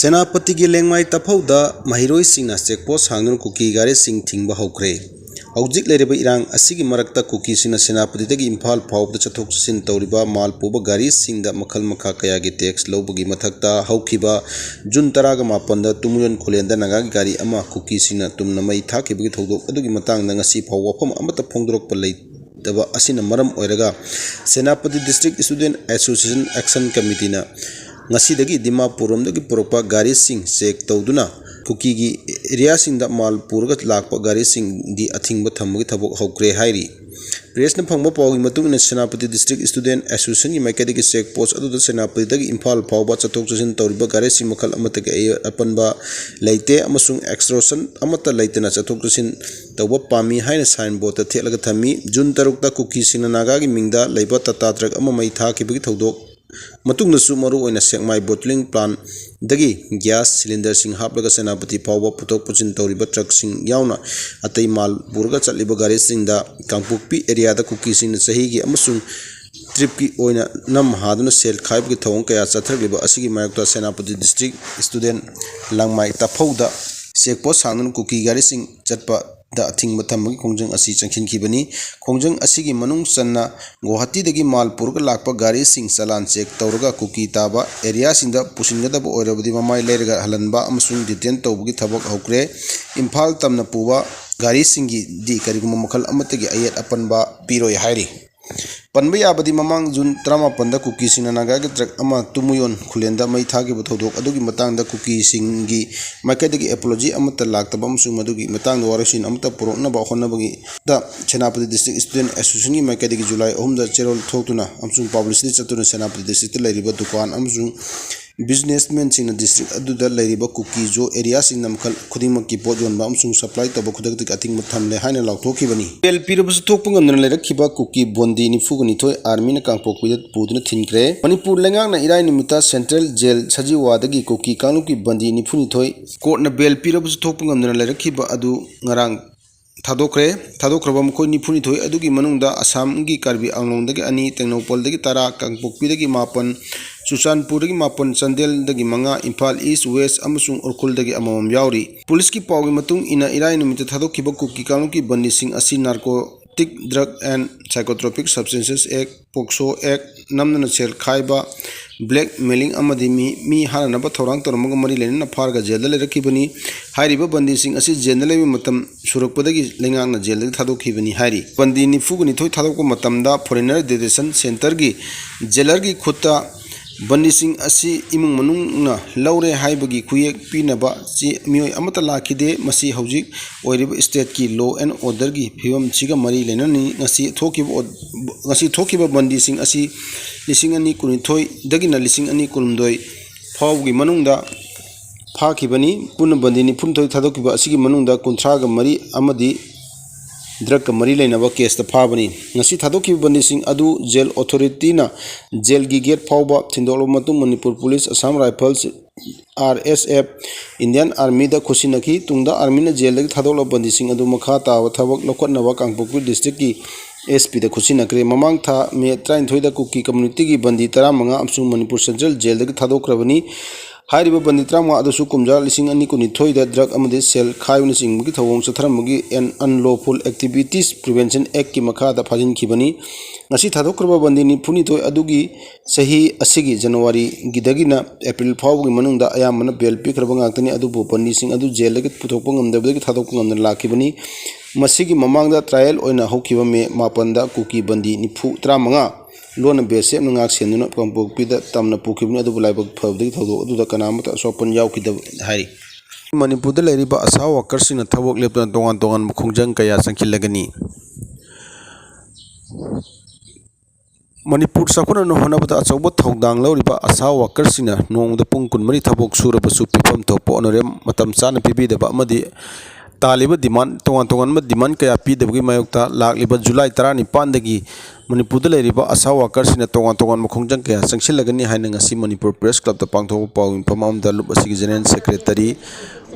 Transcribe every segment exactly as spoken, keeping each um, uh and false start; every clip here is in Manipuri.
ꯁꯦꯅꯥꯄꯇꯤꯒꯤ ꯂꯦꯡꯃꯥꯏ ꯇꯐꯧꯗ ꯃꯍꯩꯔꯣꯏꯁꯤꯡꯅ ꯆꯦꯛꯄꯣꯁ ꯍꯥꯡꯗꯨꯅ ꯀꯨꯀꯤ ꯒꯥꯔꯤꯁꯤꯡ ꯊꯤꯡꯕ ꯍꯧꯈ꯭ꯔꯦ꯫ ꯍꯧꯖꯤꯛ ꯂꯩꯔꯤꯕ ꯏꯔꯥꯡ ꯑꯁꯤꯒꯤ ꯃꯔꯛꯇ ꯀꯨꯀꯤꯁꯤꯡꯅ ꯁꯦꯅꯥꯄꯇꯤꯗꯒꯤ ꯏꯝꯐꯥꯜ ꯐꯥꯎꯕꯗ ꯆꯠꯊꯣꯛ ꯆꯠꯁꯤꯟ ꯇꯧꯔꯤꯕ ꯃꯥꯜ ꯄꯨꯕ ꯒꯥꯔꯤꯁꯤꯡꯗ ꯃꯈꯜ ꯃꯈꯥ ꯀꯌꯥꯒꯤ ꯇꯦꯛꯁ ꯂꯧꯕꯒꯤ ꯃꯊꯛꯇ, ꯍꯧꯈꯤꯕ ꯖꯨꯟ ꯇꯔꯥꯒ ꯃꯥꯄꯟꯗ ꯇꯨꯃꯨꯌꯣꯟ ꯈꯨꯂꯦꯟꯗ ꯅꯥꯒꯥꯒꯤ ꯒꯥꯔꯤ ꯑꯃ ꯀꯨꯀꯤꯁꯤꯡꯅ ꯇꯨꯝꯅ ꯃꯩ ꯊꯥꯈꯤꯕꯒꯤ ꯊꯧꯗꯣꯛ ꯑꯗꯨꯒꯤ ꯃꯇꯥꯡꯗ ꯉꯁꯤ ꯐꯥꯎꯕ ꯋꯥꯐꯝ ꯑꯃꯠꯇ ꯐꯣꯡꯗꯣꯔꯛꯄ ꯂꯩꯇꯕ ꯑꯁꯤꯅ ꯃꯔꯝ ꯑꯣꯏꯔꯒ, Senapati District Student Association Action Committeeꯅ ꯉꯁꯤꯗꯒꯤ ꯗꯤꯃꯥꯄꯨꯔ ꯔꯣꯝꯗꯒꯤ ꯄꯨꯔꯛꯄ ꯒꯥꯔꯤꯁꯤꯡ ꯆꯦꯛ ꯇꯧꯗꯨꯅ ꯀꯨꯀꯤꯒꯤ ꯑꯦꯔꯤꯌꯥꯁꯤꯡꯗ ꯃꯥꯜ ꯄꯨꯔꯒ ꯂꯥꯛꯄ ꯒꯥꯔꯤꯁꯤꯡꯗꯤ ꯑꯊꯤꯡꯕ ꯊꯝꯕꯒꯤ ꯊꯕꯛ ꯍꯧꯈ꯭ꯔꯦ ꯍꯥꯏꯔꯤ꯫ ꯄ꯭ꯔꯦꯁꯅ ꯐꯪꯕ ꯄꯥꯎꯒꯤ ꯃꯇꯨꯡ ꯏꯟꯅ, ꯁꯦꯅꯥꯄꯇꯤ District Student Associationꯒꯤ ꯃꯥꯏꯀꯩꯗꯒꯤ ꯆꯦꯛ ꯄꯣꯁ ꯑꯗꯨꯗ ꯁꯦꯅꯥꯄꯇꯤꯗꯒꯤ ꯏꯝꯐꯥꯜ ꯐꯥꯎꯕ ꯆꯠꯊꯣꯛ ꯆꯠꯁꯤꯟ ꯇꯧꯔꯤꯕ ꯒꯥꯔꯤꯁꯤꯡ ꯃꯈꯜ ꯑꯃꯠꯇꯒꯤ ꯑꯌꯦꯠ ꯑꯄꯟꯕ ꯂꯩꯇꯦ ꯑꯃꯁꯨꯡ ꯑꯦꯛꯁꯇꯣꯔꯁꯟ ꯑꯃꯠꯇ ꯂꯩꯇꯅ ꯆꯠꯊꯣꯛ ꯆꯠꯁꯤꯟ ꯇꯧꯕ ꯄꯥꯝꯃꯤ ꯍꯥꯏꯅ ꯁꯥꯏꯟ ꯕꯣꯔꯗꯇ ꯊꯦꯠꯂꯒ ꯊꯝꯃꯤ꯫ ꯖꯨꯟ ꯇꯔꯨꯛꯇ ꯀꯨꯀꯤꯁꯤꯡꯅ ꯅꯥꯒꯥꯒꯤ ꯃꯤꯡꯗ ꯂꯩꯕ ꯇꯥꯇꯥ ꯇ꯭ꯔꯛ ꯑꯃ ꯃꯩ ꯊꯥꯈꯤꯕꯒꯤ ꯊꯧꯗꯣꯛ ꯃꯇꯨꯡꯗꯁꯨ, ꯃꯔꯨꯑꯣꯏꯅ ꯁꯦꯛꯃꯥꯏ ꯕꯣꯇꯂꯤꯡ ꯄ꯭ꯂꯥꯟꯗꯒꯤ ꯒ꯭ꯌꯥꯁ ꯁꯤꯂꯤꯟꯗꯔꯁꯤꯡ ꯍꯥꯞꯂꯒ ꯁꯦꯅꯥꯄꯇꯤ ꯐꯥꯎꯕ ꯄꯨꯊꯣꯛ ꯄꯨꯁꯤꯟ ꯇꯧꯔꯤꯕ ꯇ꯭ꯔꯛꯁꯤꯡ ꯌꯥꯎꯅ ꯑꯇꯩ ꯃꯥꯜ ꯄꯨꯔꯒ ꯆꯠꯂꯤꯕ ꯒꯥꯔꯤꯁꯤꯡꯗ ꯀꯥꯡꯄꯣꯛꯄꯤ ꯑꯦꯔꯤꯌꯥꯗ ꯀꯨꯀꯤꯁꯤꯡꯅ ꯆꯍꯤꯒꯤ ꯑꯃꯁꯨꯡ ꯇ꯭ꯔꯤꯞꯀꯤ ꯑꯣꯏꯅ ꯅꯝ ꯍꯥꯗꯨꯅ ꯁꯦꯜ ꯈꯥꯏꯕꯒꯤ ꯊꯧꯑꯣꯡ ꯀꯌꯥ ꯆꯠꯊꯔꯛꯂꯤꯕ ꯑꯁꯤꯒꯤ ꯃꯥꯌꯣꯛꯇ Senapati District Student Langmai ꯇꯐꯧꯗ check ꯄꯣꯁ ꯍꯥꯡꯗꯨꯅ ꯀꯨꯀꯤ ꯒꯥꯔꯤꯁꯤꯡ ꯆꯠꯄꯗ ꯑꯊꯤꯡꯕ ꯊꯝꯕꯒꯤ ꯈꯣꯡꯖꯪ ꯑꯁꯤ ꯆꯪꯁꯤꯟꯈꯤꯕꯅꯤ꯫ ꯈꯣꯡꯖꯪ ꯑꯁꯤꯒꯤ ꯃꯅꯨꯡ ꯆꯟꯅ ꯒꯨꯋꯥꯍꯥꯇꯤꯗꯒꯤ ꯃꯥꯜ ꯄꯨꯔꯒ ꯂꯥꯛꯄ ꯒꯥꯔꯤꯁꯤꯡ ꯆꯂꯥꯟ ꯆꯦꯛ ꯇꯧꯔꯒ ꯀꯨꯀꯤ ꯇꯥꯕ ꯑꯦꯔꯤꯌꯥꯁꯤꯡꯗ ꯄꯨꯁꯤꯟꯒꯗꯕ ꯑꯣꯏꯔꯕꯗꯤ ꯃꯃꯥꯏ ꯂꯩꯔꯒ ꯍꯜꯍꯟꯕ ꯑꯃꯁꯨꯡ ꯗꯤꯇꯦꯟ ꯇꯧꯕꯒꯤ ꯊꯕꯛ ꯍꯧꯈ꯭ꯔꯦ꯫ ꯏꯝꯐꯥꯜ ꯇꯝꯅ ꯄꯨꯕ ꯒꯥꯔꯤꯁꯤꯡꯒꯤꯗꯤ ꯀꯔꯤꯒꯨꯝꯕ ꯃꯈꯜ ꯑꯃꯠꯇꯒꯤ ꯑꯌꯦꯠ ꯑꯄꯟꯕ ꯄꯤꯔꯣꯏ ꯍꯥꯏꯔꯤ꯫ ꯄꯟꯕ ꯌꯥꯕꯗꯤ, ꯃꯃꯥꯡ ꯖꯨꯟ ꯇꯔꯥꯃꯥꯄꯟꯗ ꯀꯨꯀꯤꯁꯤꯡꯅ ꯅꯥꯒꯥꯒꯤ ꯇ꯭ꯔꯛ ꯑꯃ ꯇꯨꯃꯨꯌꯣꯟ ꯈꯨꯂꯦꯟꯗ ꯃꯩ ꯊꯥꯈꯤꯕ ꯊꯧꯗꯣꯛ ꯑꯗꯨꯒꯤ ꯃꯇꯥꯡꯗ ꯀꯨꯀꯤꯁꯤꯡꯒꯤ ꯃꯥꯏꯀꯩꯗꯒꯤ ꯑꯦꯄꯣꯂꯣꯖꯤ ꯑꯃꯠꯇ ꯂꯥꯛꯇꯕ ꯑꯃꯁꯨꯡ ꯃꯗꯨꯒꯤ ꯃꯇꯥꯡꯗ ꯋꯥꯔꯣꯏꯁꯤꯟ ꯑꯃꯠꯇ ꯄꯨꯔꯛꯅꯕ ꯍꯣꯠꯅꯕꯒꯤꯗ ꯁꯦꯅꯥꯄꯇꯤ District Student Associationꯒꯤ ꯃꯥꯏꯀꯩꯗꯒꯤ ꯖꯨꯂꯥꯏ ꯑꯍꯨꯝꯗ ꯆꯦꯔꯣꯜ ꯊꯣꯛꯇꯨꯅ ꯑꯃꯁꯨꯡ ꯄꯕ꯭ꯂꯤꯁꯤꯇꯤ ꯆꯠꯇꯨꯅ ꯁꯦꯅꯥꯄꯇꯤ Districtꯇ ꯂꯩꯔꯤꯕ ꯗꯨꯀꯥꯟ ꯑꯃꯁꯨꯡ ꯕꯤꯖꯤꯅꯦꯁꯃꯦꯟꯁꯤꯡꯅ district ꯑꯗꯨꯗ ꯂꯩꯔꯤꯕ ꯀꯨꯀꯤ ꯖꯣ ꯑꯦꯔꯤꯌꯥꯁꯤꯡꯗ ꯃꯈꯜ ꯈꯨꯗꯤꯡꯃꯛꯀꯤ ꯄꯣꯠ ꯌꯣꯟꯕ ꯑꯃꯁꯨꯡ ꯁꯄ꯭ꯂꯥꯏ ꯇꯧꯕ ꯈꯨꯗꯛꯇꯒꯤ ꯑꯊꯤꯡꯕ ꯊꯝꯂꯦ ꯍꯥꯏꯅ ꯂꯥꯎꯊꯣꯛꯈꯤꯕꯅꯤ꯫ ꯕꯦꯜ ꯄꯤꯔꯕꯁꯨ ꯊꯣꯛꯄ ꯉꯝꯗꯅ ꯂꯩꯔꯛꯈꯤꯕ ꯀꯨꯀꯤ ꯕꯣꯟꯗꯤ ꯅꯤꯐꯨꯒ ꯅꯤꯊꯣꯏ ꯑꯥꯔꯃꯤꯅ ꯀꯥꯡꯄꯣꯛꯄꯤꯗ ꯄꯨꯗꯨꯅ ꯊꯤꯟꯈ꯭ꯔꯦ꯫ ꯃꯅꯤꯄꯨꯔ ꯂꯩꯉꯥꯛꯅ ꯏꯔꯥꯏ ꯅꯨꯃꯤꯠꯇ ꯁꯦꯟꯇ꯭ꯔꯦꯜ ꯖꯦꯜ ꯁꯖꯤꯋꯥꯗꯒꯤ ꯀꯨꯀꯤ ꯀꯥꯡꯂꯨꯞꯀꯤ ꯕꯟꯗꯤ ꯅꯤꯐꯨꯅꯤꯊꯣꯏ ꯀꯣꯔꯠꯅ ꯕꯦꯜ ꯄꯤꯔꯕꯁꯨ ꯊꯣꯛꯄ ꯉꯝꯗꯅ ꯂꯩꯔꯛꯈꯤꯕ ꯑꯗꯨ ꯉꯔꯥꯡ ꯊꯥꯗꯣꯛꯈ꯭ꯔꯦ꯫ ꯊꯥꯗꯣꯛꯈ꯭ꯔꯕ ꯃꯈꯣꯏ ꯅꯤꯐꯨꯅꯤꯊꯣꯏ ꯑꯗꯨꯒꯤ ꯃꯅꯨꯡꯗ ꯑꯁꯥꯝꯒꯤ ꯀꯥꯔꯕꯤ ꯑꯪꯂꯣꯡꯗꯒꯤ ꯑꯅꯤ, ꯇꯦꯡꯅꯧꯄꯜꯗꯒꯤ ꯇꯔꯥ, ꯀꯥꯡꯄꯣꯛꯄꯤꯗꯒꯤ ꯃꯥꯄꯟ, ꯆꯨꯔꯆꯥꯟꯄꯨꯔꯗꯒꯤ ꯃꯥꯄꯟ, ꯆꯥꯟꯗꯦꯜꯗꯒꯤ ꯃꯉꯥ, ꯏꯝꯐꯥꯜ ꯏꯁ, ꯋꯦꯁ ꯑꯃꯁꯨꯡ ꯎꯈ꯭ꯔꯨꯜꯗꯒꯤ ꯑꯃꯃꯝ ꯌꯥꯎꯔꯤ꯫ ꯄꯨꯂꯤꯁꯀꯤ ꯄꯥꯎꯒꯤ ꯃꯇꯨꯡ ꯏꯟꯅ, ꯏꯔꯥꯏ ꯅꯨꯃꯤꯠꯇ ꯊꯥꯗꯣꯛꯈꯤꯕ ꯀꯨꯀꯤ ꯀꯥꯡꯂꯨꯞꯀꯤ ꯕꯟꯗꯤꯁꯤꯡ ꯑꯁꯤ Narcotic Drug and Psychotropic Substances Act, POCSO Act, ꯅꯝꯗꯅ ꯁꯦꯜ ꯈꯥꯏꯕ, blackmailing ꯑꯃꯗꯤ ꯃꯤ, ꯃꯤ ꯍꯥꯠꯅꯅꯕ ꯊꯧꯔꯥꯡ ꯇꯧꯔꯝꯕꯒ ꯃꯔꯤ ꯂꯩꯅꯅ ꯐꯥꯔꯒ ꯖꯦꯜꯗ ꯂꯩꯔꯛꯈꯤꯕꯅꯤ꯫ ꯍꯥꯏꯔꯤꯕ ꯕꯟꯗꯤꯁꯤꯡ ꯑꯁꯤ ꯖꯦꯜꯗ ꯂꯩꯕ ꯃꯇꯝ ꯁꯨꯔꯛꯄꯗꯒꯤ ꯂꯩꯉꯥꯛꯅ ꯖꯦꯜꯗꯒꯤ ꯊꯥꯗꯣꯛꯈꯤꯕꯅꯤ ꯍꯥꯏꯔꯤ꯫ ꯕꯟꯗꯤ ꯅꯤꯐꯨꯒ ꯅꯤꯊꯣꯏ ꯊꯥꯗꯣꯛꯄ ꯃꯇꯝꯗ Foreigner Detention Centreꯒꯤ ꯖꯦꯂꯔꯒꯤ ꯈꯨꯠꯇ ꯕꯟꯗꯤꯁꯤꯡ ꯑꯁꯤ ꯏꯃꯨꯡ ꯃꯅꯨꯡꯅ ꯂꯧꯔꯦ ꯍꯥꯏꯕꯒꯤ ꯈꯨꯌꯦꯛ ꯄꯤꯅꯕ ꯆꯦ ꯃꯤꯑꯣꯏ ꯑꯃꯠꯇ ꯂꯥꯛꯈꯤꯗꯦ꯫ ꯃꯁꯤ ꯍꯧꯖꯤꯛ ꯑꯣꯏꯔꯤꯕ stateꯀꯤ law and orderꯒꯤ ꯐꯤꯕꯝꯁꯤꯒ ꯃꯔꯤ ꯂꯩꯅꯅꯅꯤ꯫ ꯉꯁꯤ ꯊꯣꯛꯈꯤꯕ ꯑꯣ-, ꯉꯁꯤ ꯊꯣꯛꯈꯤꯕ ꯕꯟꯗꯤꯁꯤꯡ ꯑꯁꯤ ꯂꯤꯁꯤꯡ ꯑꯅꯤ ꯀꯨꯟꯅꯤꯊꯣꯏꯗꯒꯤꯅ ꯂꯤꯁꯤꯡ ꯑꯅꯤ ꯀꯨꯟꯍꯨꯝꯗꯣꯏ ꯐꯥꯎꯕꯒꯤ ꯃꯅꯨꯡꯗ ꯐꯥꯈꯤꯕꯅꯤ꯫ ꯄꯨꯟꯅ ꯕꯟꯗꯤ ꯅꯤꯐꯨꯅꯤꯊꯣꯏ ꯊꯥꯗꯣꯛꯈꯤꯕ ꯑꯁꯤꯒꯤ ꯃꯅꯨꯡꯗ ꯀꯨꯟꯊ꯭ꯔꯥꯒ ꯃꯔꯤ ꯑꯃꯗꯤ drugꯀ ꯃꯔꯤ ꯂꯩꯅꯕ caseꯇ ꯐꯥꯕꯅꯤ꯫ ꯉꯁꯤ ꯊꯥꯗꯣꯛꯈꯤꯕ ꯕꯟꯗꯤꯁꯤꯡ ꯑꯗꯨ ꯖꯦꯜ authorityꯅ ꯖꯦꯜꯒꯤ gate ꯐꯥꯎꯕ ꯊꯤꯟꯗꯣꯛꯂꯕ ꯃꯇꯨꯡ Manipur police, Assam Rifles, R S F, Indian Armyꯗ ꯈꯨꯠꯁꯤꯟꯅꯈꯤ꯫ ꯇꯨꯡꯗ armyꯅ ꯖꯦꯜꯗꯒꯤ ꯊꯥꯗꯣꯛꯂꯕ ꯕꯟꯗꯤꯁꯤꯡ ꯑꯗꯨ ꯃꯈꯥ ꯇꯥꯕ ꯊꯕꯛ ꯂꯧꯈꯠꯅꯕ ꯀꯥꯡꯄꯣꯛꯄꯤ districtꯀꯤ S Pꯗ ꯈꯨꯠꯁꯤꯟꯅꯈ꯭ꯔꯦ꯫ ꯃꯃꯥꯡ ꯊꯥ May ꯇꯔꯥꯅꯤꯊꯣꯏꯗ ꯀꯨꯀꯤ communityꯒꯤ ꯕꯟꯗꯤ ꯇꯔꯥꯃꯉꯥ ꯑꯃꯁꯨꯡ ꯃꯅꯤꯄꯨꯔ Central ꯖꯦꯜꯗꯒꯤ ꯊꯥꯗꯣꯛꯈ꯭ꯔꯕꯅꯤ꯫ ꯍꯥꯏꯔꯤꯕ ꯕꯟꯗꯤ ꯇꯔꯥꯃꯉꯥ ꯑꯗꯨꯁꯨ ꯀꯨꯝꯖꯥ ꯂꯤꯁꯤꯡ ꯑꯅꯤ ꯀꯨꯟꯅꯤꯊꯣꯏꯗ drug ꯑꯃꯗꯤ ꯁꯦꯜ ꯈꯥꯏꯕꯅꯆꯤꯡꯕꯒꯤ ꯊꯧꯑꯣꯡ ꯆꯠꯊꯔꯝꯕꯒꯤ Unlawful Activities Prevention Actꯀꯤ ꯃꯈꯥꯗ ꯐꯥꯖꯤꯟꯈꯤꯕꯅꯤ꯫ ꯉꯁꯤ ꯊꯥꯗꯣꯛꯈ꯭ꯔꯕ ꯕꯟꯗꯤ ꯅꯤꯐꯨꯅꯤꯊꯣꯏ ꯑꯗꯨꯒꯤ ꯆꯍꯤ ꯑꯁꯤꯒꯤ Januaryꯒꯤꯗꯒꯤꯅ April ꯐꯥꯎꯕꯒꯤ ꯃꯅꯨꯡꯗ ꯑꯌꯥꯝꯕꯅ bail ꯄꯤꯈ꯭ꯔꯕ ꯉꯥꯛꯇꯅꯤ, ꯑꯗꯨꯕꯨ ꯕꯟꯗꯤꯁꯤꯡ ꯑꯗꯨ ꯖꯦꯜꯗꯒꯤ ꯄꯨꯊꯣꯛꯄ ꯉꯝꯗꯕꯗꯒꯤ ꯊꯥꯗꯣꯛꯄ ꯉꯝꯗꯅ ꯂꯥꯛꯈꯤꯕꯅꯤ꯫ ꯃꯁꯤꯒꯤ ꯃꯃꯥꯡꯗ trial ꯑꯣꯏꯅ ꯍꯧꯈꯤꯕ May ꯃꯥꯄꯟꯗ ꯀꯨꯀꯤ ꯕꯟꯗꯤ ꯅꯤꯐꯨ, ꯇꯔꯥꯃꯉꯥ ꯂꯣꯟꯅ B S Fꯅ ꯉꯥꯛ ꯁꯦꯟꯗꯨꯅ ꯀꯥꯡꯄꯣꯛꯄꯤꯗ ꯇꯝꯅ ꯄꯨꯈꯤꯕꯅꯤ, ꯑꯗꯨꯕꯨ ꯂꯥꯏꯕꯛ ꯐꯕꯗꯒꯤ ꯊꯧꯗꯣꯛ ꯑꯗꯨꯗ ꯀꯅꯥ ꯑꯃꯠꯇ ꯑꯁꯣꯛ ꯑꯄꯟ ꯌꯥꯎꯈꯤꯗꯕ ꯍꯥꯏꯔꯤ꯫ ꯃꯅꯤꯄꯨꯔꯗ ꯂꯩꯔꯤꯕ ASHA workerꯁꯤꯡꯅ ꯊꯕꯛ ꯂꯦꯞꯇꯅ ꯇꯣꯉꯥꯟ ꯇꯣꯉꯥꯟꯕ ꯈꯣꯡꯖꯪ ꯀꯌꯥ ꯆꯪꯁꯤꯜꯂꯒꯅꯤ꯫ ꯃꯅꯤꯄꯨꯔ ꯆꯥꯎꯈꯠꯅꯅꯕ ꯍꯣꯠꯅꯕꯗ ꯑꯆꯧꯕ ꯊꯧꯗꯥꯡ ꯂꯧꯔꯤꯕ ASHA workerꯁꯤꯡꯅ ꯅꯣꯡꯃꯗ ꯄꯨꯡ ꯀꯨꯟꯃꯔꯤ ꯊꯕꯛ ꯁꯨꯔꯕꯁꯨ ꯄꯤꯐꯝ ꯊꯣꯛꯄ honorarium ꯃꯇꯝ ꯆꯥꯅ ꯄꯤꯕꯤꯗꯕ ꯑꯃꯗꯤ ꯇꯥꯜꯂꯤꯕ demand, ꯇꯣꯉꯥꯟ ꯇꯣꯉꯥꯟꯕ demand ꯀꯌꯥ ꯄꯤꯗꯕꯒꯤ ꯃꯥꯌꯣꯛꯇ ꯂꯥꯛꯂꯤꯕ July ꯇꯔꯥꯅꯤꯄꯥꯟꯗꯒꯤ ꯃꯅꯤꯄꯨꯔꯗ ꯂꯩꯔꯤꯕ ASHA workerꯁꯤꯡꯅ ꯇꯣꯉꯥꯟ ꯇꯣꯉꯥꯟꯕ ꯈꯣꯡꯖꯪ ꯀꯌꯥ ꯆꯪꯁꯤꯜꯂꯒꯅꯤ ꯍꯥꯏꯅ ꯉꯁꯤ ꯃꯅꯤꯄꯨꯔ Press Clubꯇ ꯄꯥꯡꯊꯣꯛꯄ ꯄꯥꯎ ꯃꯤꯐꯝ ꯑꯃꯗ ꯂꯨꯞ ꯑꯁꯤꯒꯤ General Secretary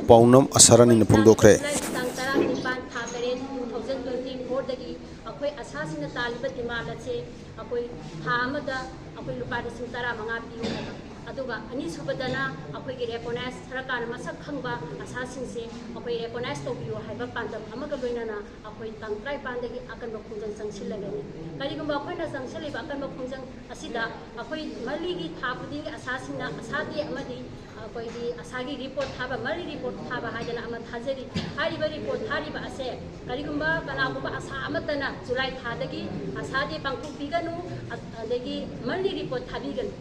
ꯄꯥꯎꯅꯝ ꯑꯁꯥꯔꯥꯅꯤꯅ ꯐꯣꯡꯗꯣꯛꯈ꯭ꯔꯦ꯫ ꯇꯥꯡ ꯇꯔꯥꯅꯤꯄꯥꯟ, ꯊꯥ ꯇꯔꯦꯠ, two thousand twenty fourꯗꯒꯤ ꯑꯩꯈꯣꯏ ASHAꯁꯤꯡꯅ ꯇꯥꯜꯂꯤꯕ demand ꯑꯁꯦ ꯑꯩꯈꯣꯏ ꯊꯥ ꯑꯃꯗ ꯑꯩꯈꯣꯏ ꯂꯨꯄꯥ ꯂꯤꯁꯤꯡ ꯇꯔꯥꯃꯉꯥ ꯄꯤꯌꯨ ꯍꯥꯏꯕ꯫ ꯑꯗꯨꯒ ꯑꯅꯤꯁꯨꯕꯗꯅ ꯑꯩꯈꯣꯏꯒꯤ ꯔꯦꯀꯣꯅꯥꯏꯁ, ꯁꯔꯀꯥꯔꯅ ꯃꯁꯛ ꯈꯪꯕ ꯑꯁꯥꯁꯤꯡꯁꯦ ꯑꯩꯈꯣꯏ ꯔꯦꯀꯣꯅꯥꯏꯁ ꯇꯧꯕꯤꯌꯨ ꯍꯥꯏꯕ ꯄꯥꯟꯗꯝ ꯑꯃꯒ ꯂꯣꯏꯅꯅ ꯑꯩꯈꯣꯏ ꯇꯥꯡ ꯇꯔꯥꯅꯤꯄꯥꯟꯗꯒꯤ ꯑꯀꯟꯕ ꯈꯣꯡꯖꯪ ꯆꯪꯁꯤꯜꯂꯒꯅꯤ꯫ ꯀꯔꯤꯒꯨꯝꯕ ꯑꯩꯈꯣꯏꯅ ꯆꯪꯁꯤꯜꯂꯤꯕ ꯑꯀꯟꯕ ꯈꯣꯡꯖꯪ ꯑꯁꯤꯗ ꯑꯩꯈꯣꯏ ꯃꯜꯂꯤꯒꯤ ꯊꯥ ꯈꯨꯗꯤꯡꯒꯤ ꯑꯁꯥꯁꯤꯡꯅ ꯑꯁꯥ ꯗꯦ ꯑꯃꯗꯤ ꯑꯩꯈꯣꯏꯒꯤ ꯑꯁꯥꯒꯤ ꯔꯤꯄꯣꯔꯠ ꯊꯥꯕ, ꯃꯜꯂꯤ ꯔꯤꯄꯣꯔꯠ ꯊꯥꯕ ꯍꯥꯏꯗꯅ ꯑꯃ ꯊꯥꯖꯔꯤ꯫ ꯍꯥꯏꯔꯤꯕ ꯔꯤꯄꯣꯔꯠ ꯊꯥꯔꯤꯕ ꯑꯁꯦ ꯀꯔꯤꯒꯨꯝꯕ ꯀꯅꯥꯒꯨꯝꯕ ꯑꯁꯥ ꯑꯃꯠꯇꯅ ꯖꯨꯂꯥꯏ ꯊꯥꯗꯒꯤ ꯑꯁꯥ ꯗꯦ ꯄꯥꯡꯊꯣꯛꯄꯤꯒꯅꯨ, ꯑ-, ꯑꯗꯒꯤ ꯃꯜꯂꯤ ꯔꯤꯄꯣꯔꯠ ꯊꯥꯕꯤꯒꯅꯨ꯫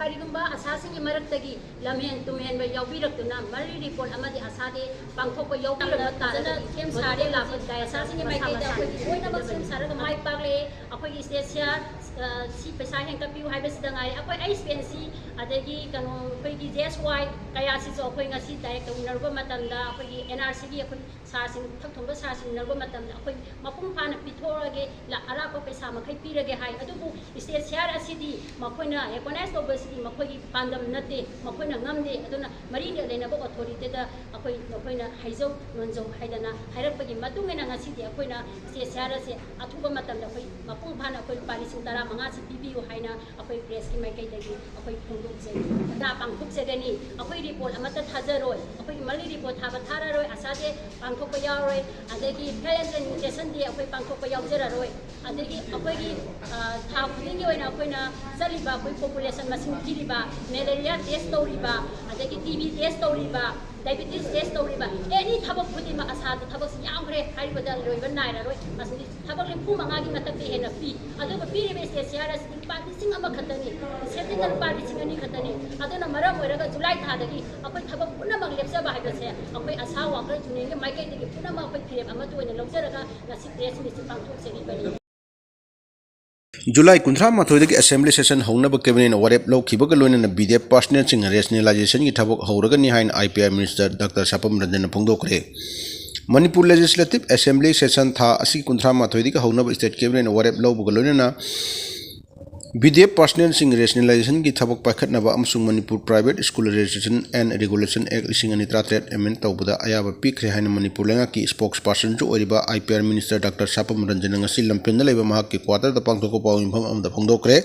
ꯀꯔꯤꯒꯨꯝꯕ ꯑꯁꯥꯁꯤꯡꯒꯤ ꯃꯔꯛꯇꯒꯤ ꯂꯝꯍꯦꯟ ꯇꯨꯝꯍꯦꯟꯕ ꯌꯥꯎꯕꯤꯔꯛꯇꯨꯅ ꯃꯜꯂꯤ ꯔꯤꯄꯣꯔꯠ ꯑꯃꯗꯤ ꯑꯁꯥ ꯗꯦ ꯄꯥꯡꯊꯣꯛꯄ ꯌꯥꯎꯕꯤꯔꯛꯄ ꯐꯖꯅ ꯇꯥꯔꯒꯗꯤ ꯁꯦꯝ ꯁꯥꯔꯦ ꯂꯥꯛꯄ ꯗꯥꯏ ꯑꯁꯥꯁꯤꯡꯒꯤ ꯃꯁꯥ ꯃꯥꯏꯀꯩꯗ ꯃꯁꯥꯒꯤ ꯑꯩꯈꯣꯏꯒꯤ ꯂꯣꯏꯅꯃꯛ ꯁꯦꯝ ꯁꯥꯔꯒ ꯃꯥꯏ ꯄꯥꯛꯂꯦ꯫ ꯑꯩꯈꯣꯏꯒꯤ ꯁ꯭ꯇꯦꯠ ꯁꯤ ꯑꯥꯔ, ꯑ, ꯁꯤ ꯄꯩꯁꯥ ꯍꯦꯟꯒꯠꯄꯤꯌꯨ ꯍꯥꯏꯕꯁꯤꯗ ꯉꯥꯏꯔꯦ꯫ ꯑꯩꯈꯣꯏ ꯑꯩꯆ ꯄꯤ ꯑꯦꯟ ꯁꯤ, ꯑꯗꯒꯤ ꯀꯩꯅꯣ, ꯑꯩꯈꯣꯏꯒꯤ ꯖꯤ ꯑꯦꯁ ꯋꯥꯏ ꯀꯌꯥꯁꯤꯁꯨ ꯑꯩꯈꯣꯏ ꯉꯁꯤ ꯗꯥꯏꯔꯦꯛꯇ ꯎꯅꯔꯨꯕ ꯃꯇꯝꯗ ꯑꯩꯈꯣꯏꯒꯤ ꯑꯦꯟ ꯑꯥꯔ ꯁꯤꯒꯤ ꯑꯩꯈꯣꯏ ꯁꯥꯔꯁꯤꯡ, ꯏꯊꯛ ꯊꯣꯡꯕ ꯁꯥꯔꯁꯤꯡ ꯎꯅꯔꯨꯕ ꯃꯇꯝꯗ ꯑꯩꯈꯣꯏ ꯃꯄꯨꯡ ꯐꯥꯅ ꯄꯤꯊꯣꯛꯑꯒꯦ, ꯂ-, ꯑꯔꯥꯛꯄ ꯄꯩꯁꯥ ꯃꯈꯩ ꯄꯤꯔꯒꯦ ꯍꯥꯏ꯫ ꯑꯗꯨꯕꯨ ꯁ꯭ꯇꯦꯠ ꯁꯤ ꯑꯥꯔ ꯑꯁꯤꯗꯤ ꯃꯈꯣꯏꯅ ꯔꯦꯀꯣꯅꯥꯏꯁ ꯇꯧꯕꯁꯤꯗꯤ ꯃꯈꯣꯏꯒꯤ ꯄꯥꯟꯗꯝ ꯅꯠꯇꯦ, ꯃꯈꯣꯏꯅ ꯉꯝꯗꯦ꯫ ꯑꯗꯨꯅ ꯃꯔꯤ ꯂꯩꯅꯕ ꯑꯣꯊꯣꯔꯤꯇꯤꯗ ꯑꯩꯈꯣꯏ ꯅꯈꯣꯏꯅ ꯍꯥꯏꯖꯧ ꯅꯣꯟꯖꯧ ꯍꯥꯏꯗꯅ ꯍꯥꯏꯔꯛꯄꯒꯤ ꯃꯇꯨꯡ ꯏꯟꯅ ꯉꯁꯤꯗꯤ ꯑꯩꯈꯣꯏꯅ ꯁ꯭ꯇꯦꯠ ꯁꯤ ꯑꯥꯔ ꯑꯁꯦ ꯑꯊꯨꯕ ꯃꯇꯝꯗ ꯑꯩꯈꯣꯏ ꯃꯄꯨꯡ ꯐꯥꯅ ꯑꯩꯈꯣꯏ ꯂꯨꯄꯥ ꯂꯤꯁꯤꯡ ꯇꯔꯥꯃꯉꯥꯁꯤ ꯄꯤꯕꯤꯌꯨ ꯍꯥꯏꯅ ꯑꯩꯈꯣꯏ ꯄ꯭ꯔꯦꯁꯀꯤ ꯃꯥꯏꯀꯩꯗꯒꯤ ꯑꯩꯈꯣꯏ ꯐꯣꯡꯗꯣꯛꯆꯔꯤ꯫ ꯊꯧꯗꯥ ꯄꯥꯡꯊꯣꯛꯆꯒꯅꯤ꯫ ꯑꯩꯈꯣꯏ ꯔꯤꯄꯣꯔꯠ ꯑꯃꯠꯇ ꯊꯥꯖꯔꯣꯏ, ꯑꯩꯈꯣꯏꯒꯤ ꯃꯜꯂꯤ ꯔꯤꯄꯣꯔꯠ ꯊꯥꯕ ꯊꯥꯔꯔꯣꯏ, ꯑꯁꯥ ꯗꯦ ꯄꯥꯡꯊꯣꯛꯄ ꯌꯥꯎꯔꯣꯏ, ꯑꯗꯒꯤ ꯍꯦꯜꯊ ꯑꯦꯟ ꯅ꯭ꯌꯨꯇ꯭ꯔꯤꯁꯟ ꯗꯦ ꯑꯩꯈꯣꯏ ꯄꯥꯡꯊꯣꯛꯄ ꯌꯥꯎꯖꯔꯔꯣꯏ꯫ ꯑꯗꯒꯤ ꯑꯩꯈꯣꯏꯒꯤ, ꯑ, ꯊꯥ ꯈꯨꯗꯤꯡꯒꯤ ꯑꯣꯏꯅ ꯑꯩꯈꯣꯏꯅ ꯆꯠꯂꯤꯕ ꯑꯩꯈꯣꯏ ꯄꯣꯄꯨꯂꯦꯁꯟ ꯃꯁꯤꯡ ꯊꯤꯔꯤꯕ, ꯃꯦꯂꯦꯔꯤꯌꯥ ꯇꯦꯁ ꯇꯧꯔꯤꯕ, ꯑꯗꯒꯤ ꯇꯤ ꯕꯤ ꯇꯦꯁ ꯇꯧꯔꯤꯕ, ꯗꯥꯏꯕꯤꯇꯤꯁ ꯇꯦꯁ ꯇꯧꯔꯤꯕ, ꯑꯦꯅꯤ ꯊꯕꯛ ꯈꯨꯗꯤꯡꯃꯛ ꯑꯁꯥꯗ ꯊꯕꯛꯁꯤ ꯌꯥꯝꯈ꯭ꯔꯦ ꯍꯥꯏꯔꯤꯕꯗ ꯂꯣꯏꯕ ꯅꯥꯏꯔꯔꯣꯏ꯫ ꯃꯁꯤꯗꯤ ꯊꯕꯛ ꯅꯤꯐꯨ ꯃꯉꯥꯒꯤ ꯃꯊꯛꯇ ꯍꯦꯟꯅ ꯄꯤ꯫ ꯑꯗꯨꯒ ꯄꯤꯔꯤꯕ ꯁ꯭ꯇꯦꯠ ꯁꯤ ꯑꯥꯔ ꯑꯁꯤꯗꯤ ꯂꯨꯄꯥ ꯂꯤꯁꯤꯡ ꯑꯃꯈꯛꯇꯅꯤ, ꯁꯦꯟꯇ꯭ꯔꯦꯜꯅ ꯂꯨꯄꯥ ꯂꯤꯁꯤꯡ ꯑꯅꯤ ꯈꯛꯇꯅꯤ꯫ ꯑꯗꯨꯅ ꯃꯔꯝ ꯑꯣꯏꯔꯒ ꯖꯨꯂꯥꯏ ꯊꯥꯗꯒꯤ ꯑꯩꯈꯣꯏ ꯊꯕꯛ ꯄꯨꯝꯅꯃꯛ ꯂꯦꯞꯆꯕ ꯍꯥꯏꯕꯁꯦ ꯑꯩꯈꯣꯏ ꯑꯁꯥ ꯋꯥꯀꯔ ꯌꯨꯅꯤꯌꯟꯒꯤ ꯃꯥꯏꯀꯩꯗꯒꯤ ꯄꯨꯝꯅꯃꯛ ꯑꯩꯈꯣꯏ ꯐꯤꯔꯦꯞ ꯑꯃꯠꯇ ꯑꯣꯏꯅ ꯂꯧꯖꯔꯒ ꯉꯁꯤ ꯄ꯭ꯔꯦꯁ ꯃꯤꯠꯁꯤ ꯄꯥꯡꯊꯣꯛꯆꯔꯤꯕꯅꯤ꯫ ꯖꯨꯂꯥꯏ ꯀꯨꯟꯊ꯭ꯔꯥ ꯃꯥꯊꯣꯏꯗꯒꯤ ꯑꯦꯁꯦꯝꯕ꯭ꯂꯤ ꯁꯦꯁꯟ ꯍꯧꯅꯕ ꯀꯦꯕꯤꯅꯦꯠꯅ ꯋꯥꯔꯦꯞ ꯂꯧꯈꯤꯕꯒ ꯂꯣꯏꯅꯅ ꯕꯤ ꯗꯤ ꯑꯦꯐ ꯄꯥꯔꯁꯅꯦꯜꯁꯤꯡ ꯔꯦꯁꯅꯦꯂꯥꯏꯖꯦꯁꯟꯒꯤ ꯊꯕꯛ ꯍꯧꯔꯒꯅꯤ ꯍꯥꯏꯅ I P R minister doctor Sapam ꯔꯟꯖꯟꯅ ꯐꯣꯡꯗꯣꯛꯈ꯭ꯔꯦ꯫ ꯃꯅꯤꯄꯨꯔ ꯂꯦꯖꯤꯁꯂꯦꯇꯤꯚ ꯑꯦꯁꯦꯝꯕ꯭ꯂꯤ ꯁꯦꯁꯟ ꯊꯥ ꯑꯁꯤꯒꯤ ꯀꯨꯟꯊ꯭ꯔꯥ ꯃꯥꯊꯣꯏꯗꯒꯤ ꯍꯧꯅꯕ ꯁ꯭ꯇꯦꯠ ꯀꯦꯕꯤꯅꯦꯠꯅ ꯋꯥꯔꯦꯞ ꯂꯧꯕꯒ ꯂꯣꯏꯅꯅ B D F personnelꯁꯤꯡ rationalizationꯒꯤ ꯊꯕꯛ ꯄꯥꯏꯈꯠꯅꯕ ꯑꯃꯁꯨꯡ Manipur Private School Registration and Regulation Act ꯂꯤꯁꯤꯡ ꯑꯅꯤ ꯇꯔꯥꯇꯔꯦꯠ amend ꯇꯧꯕꯗ ꯑꯌꯥꯕ ꯄꯤꯈ꯭ꯔꯦ ꯍꯥꯏꯅ ꯃꯅꯤꯄꯨꯔ ꯂꯩꯉꯥꯛꯀꯤ spokespersonꯁꯨ ꯑꯣꯏꯔꯤꯕ I P R minister Doctor ꯁꯥꯄꯝ ꯔꯟꯖꯟꯅ ꯉꯁꯤ ꯂꯝꯐꯦꯜꯗ ꯂꯩꯕ ꯃꯍꯥꯛꯀꯤ quarterꯗ ꯄꯥꯡꯊꯣꯛꯄ ꯄꯥꯎꯃꯤꯐꯝ ꯑꯃꯗ ꯐꯣꯡꯗꯣꯛꯈ꯭ꯔꯦ꯫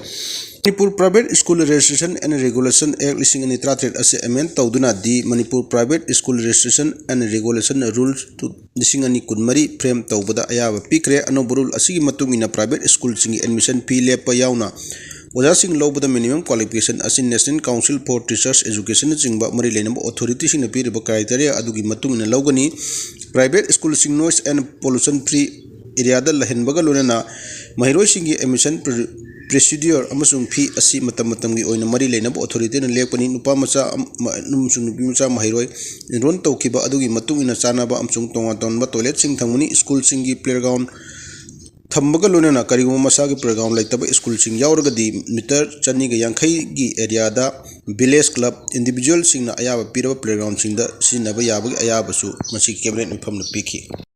Manipur Private School Registration and Regulation Act ꯂꯤꯁꯤꯡ ꯑꯅꯤ ꯇꯔꯥꯇꯔꯦꯠ ꯑꯁꯤ amend ꯇꯧꯗꯨꯅ the Manipur Private School Registration and Regulation Rules ꯂꯤꯁꯤꯡ ꯑꯅꯤ ꯀꯨꯟꯃꯔꯤ frame ꯇꯧꯕꯗ ꯑꯌꯥꯕ ꯄꯤꯈ꯭ꯔꯦ꯫ ꯑꯅꯧꯕ rule ꯑꯁꯤꯒꯤ ꯃꯇꯨꯡ ꯏꯟꯅ private schoolꯁꯤꯡꯒꯤ admission fee ꯂꯦꯞꯄ ꯌꯥꯎꯅ ꯑꯣꯖꯥꯁꯤꯡ ꯂꯧꯕꯗ minimum qualification ꯑꯁꯤ National Council for Teachers Educationꯅꯆꯤꯡꯕ ꯃꯔꯤ ꯂꯩꯅꯕ authorityꯁꯤꯡꯅ ꯄꯤꯔꯤꯕ criteria ꯑꯗꯨꯒꯤ ꯃꯇꯨꯡ ꯏꯟꯅ ꯂꯧꯒꯅꯤ꯫ Private schoolꯁꯤꯡ noise and pollution free areaꯗ ꯂꯩꯍꯟꯕꯒ ꯂꯣꯏꯅꯅ ꯃꯍꯩꯔꯣꯏꯁꯤꯡꯒꯤ admission procedure ꯑꯃꯁꯨꯡ fee ꯑꯁꯤ ꯃꯇꯝ ꯃꯇꯝꯒꯤ ꯑꯣꯏꯅ ꯃꯔꯤ ꯂꯩꯅꯕ authorityꯅ ꯂꯦꯞꯀꯅꯤ꯫ ꯅꯨꯄꯥ ꯃꯆꯥ ꯑꯃ-, ꯑꯃꯁꯨꯡ ꯅꯨꯄꯤ ꯃꯆꯥ ꯃꯍꯩꯔꯣꯏ enroll ꯇꯧꯈꯤꯕ ꯑꯗꯨꯒꯤ ꯃꯇꯨꯡ ꯏꯟꯅ ꯆꯥꯅꯕ ꯑꯃꯁꯨꯡ ꯇꯣꯉꯥꯟ ꯇꯣꯉꯥꯟꯕ toiletꯁꯤꯡ ꯊꯝꯒꯅꯤ꯫ Schoolꯁꯤꯡꯒꯤ playground ꯊꯝꯕꯒ ꯂꯣꯏꯅꯅ ꯀꯔꯤꯒꯨꯝꯕ ꯃꯁꯥꯒꯤ playground ꯂꯩꯇꯕ schoolꯁꯤꯡ ꯌꯥꯎꯔꯒꯗꯤ meter ꯆꯅꯤꯒ ꯌꯥꯡꯈꯩꯒꯤ areaꯗ village club individualꯁꯤꯡꯅ ꯑꯌꯥꯕ ꯄꯤꯔꯕ playgroundꯁꯤꯡꯗ ꯁꯤꯖꯤꯟꯅꯕ ꯌꯥꯕꯒꯤ ꯑꯌꯥꯕꯁꯨ ꯃꯁꯤꯒꯤ cabinet ꯃꯤꯐꯝꯅ ꯄꯤꯈꯤ꯫